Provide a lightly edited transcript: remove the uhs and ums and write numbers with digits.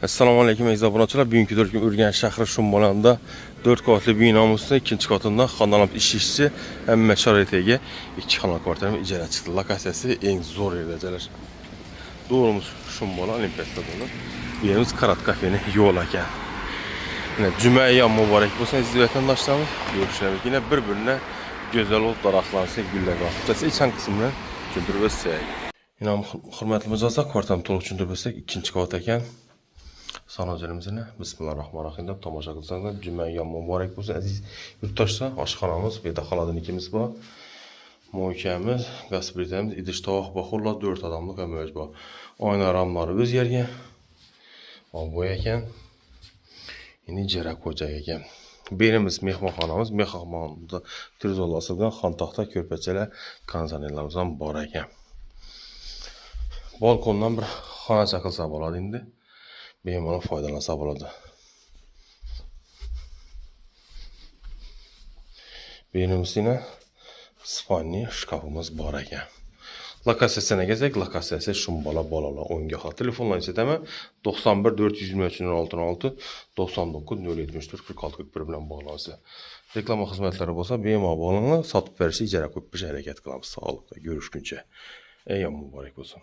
Assalomu alaykum aziz obunachilar. Bugungi 4 kun Urganch shahri Shumbolanda 4 qavatli binomizda ikkinchi qatında xonadon ish ishchi hamma sharoitiga 2 xonali kvartira ijara chiqdi. Lokatsiyasi eng zo'r yerda joylashgan. Doğrumuz Shumbola Olimpiya stadioni. Bu yerimiz Karat kafeni yo'l ekan. Yine Cümə ayyam mübarək olsun əziz vətəndaşlarımız. Görüşürük yine bir-birinə gözəl olub daraqlansın, güllər qalxıb. İçən qismini tushuntirib o'tsak. Yine hurmatli mijozlar, kvartalni to'liq tushuntirib o'tsak, ikkinchi qavat ekan. Sanozerimizni Bismillahirrohmanirrohim deb tomosha qilsanglar, juma ayyom muborak bo'lsin aziz yurtdoshlar. Oshxonamiz, bu yerda холодильник imiz bor. Мойка miz, gaz plitamiz, idish tovoq bor, xullas 4 odamlik hamma bor. Oyna ramlari o'zgargan. Bu ekan. Endi ijara qo'yajak ekan. Berimiz mehmonxonamiz. Mehmonxonada derazalar osilgan, xontaxta, ko'rpachalar, konditsionerlarimiz ham bor ekan. Balkondan bir xonacha qilsa bo'ladi endi. Bemalol foydalansa bo'ladi. Berimiz yine спальный shkafimiz bor ekan. Lokatsiyasına kelsak, lokatsiyasi Shumbola bolalar o'yingohi. Telefonlarni eslatamiz: 91 423 06 06, 99 074 46 41 bilan bog'lansa. Reklama xizmatlari bo'lsa, bemalol bog'laninglar, sotib berishga, ijara qo'yib berishga harakat qilamiz. Sog'liqda ko'rishguncha. Ayyom muborak bo'lsin.